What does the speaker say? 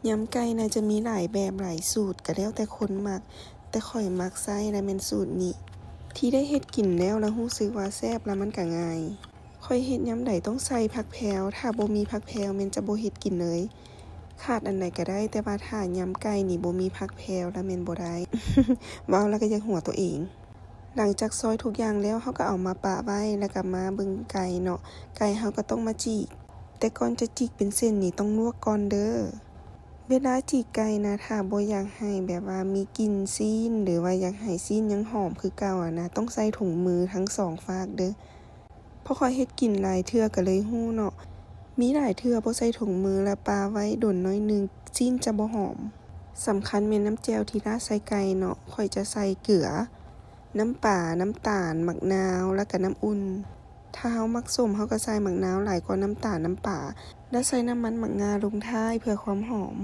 ຍຳໄກ່ນະຈະມີຫຼາຍແບບຫຼາຍສູດ ກະແລ້ວແຕ່ຄົນມັກ ແຕ່ຂ້ອຍມັກໃຊ້ລະແມ່ນສູດນີ້ ທີ່ໄດ້ເຮັດກິນແລ້ວລະຮູ້ສຶກວ່າແຊບ ລະມັນກະງ່າຍ. ຂ້ອຍເຮັດຍາມໃດຕ້ອງໃສ່ຜັກແພວ ຖ້າບໍ່ມີຜັກແພວແມ່ນຈະບໍ່ເຮັດກິນເລີຍ. ຂາດອັນໃດກະໄດ້ ແຕ່ວ່າຖ້າຍຳໄກ່ນີ້ບໍ່ມີຜັກແພວລະແມ່ນບໍ່ໄດ້. ເວົ້າລະກະຢາກຫົວໂຕເອງ. ຫຼັງຈາກຊອຍທຸກຢ່າງແລ້ວ ເຮົາກະເອົາມາປະໄວ້ ລະກະມາເບິ່ງໄກ່ເນາະ. ໄກ່ເຮົາກະຕ້ອງມາຈີກ ແຕ່ກ່ອນຈະຈີກເປັນເສັ້ນນີ້ຕ້ອງລວກກ່ອນເດີ້. ເວລາຈີກໄກ່ນະ ຖ້າບໍ່ຢາກໃຫ້ແບບວ່າມີກິ່ນຊີ້ນ ຫຼືວ່າຢາກໃຫ້ຊີ້ນຍັງຫອມຄືເກົ່າຫັ້ນນະ ຕ້ອງໃສ່ຖົງມືທັງສອງຟາກເດີ້. ເພາະຂ້ອຍເຮັດກິນຫຼາຍເທື່ອກະເລີຍຮູ້ເນາະ. ມີຫຼາຍເທື່ອບໍ່ໃສ່ຖົງມື ລະປະໄວ້ດົນໜ້ອຍໜຶ່ງ ຊີ້ນຈະບໍ່ຫອມ. ສຳຄັນແມ່ນນ້ຳແຈ່ວທີ່ລາດໃສ່ໄກ່ເນາະ. ຂ້ອຍຈະໃສ່ເກືອ, ນ້ຳປາ, ນ້ຳຕານ, ໝາກນາວ ລະກະນ້ຳອຸ່ນ. ຖ້າເຮົາມັກສົ້ມ ເຮົາກະໃສ່ໝາກນາວຫຼາຍກວ່ານ້ຳຕານ, ນ້ຳປາ ລະໃສ່ນ້ຳມັນໝາກງາລົງທ້າຍເພື່ອຄວາມຫອມ.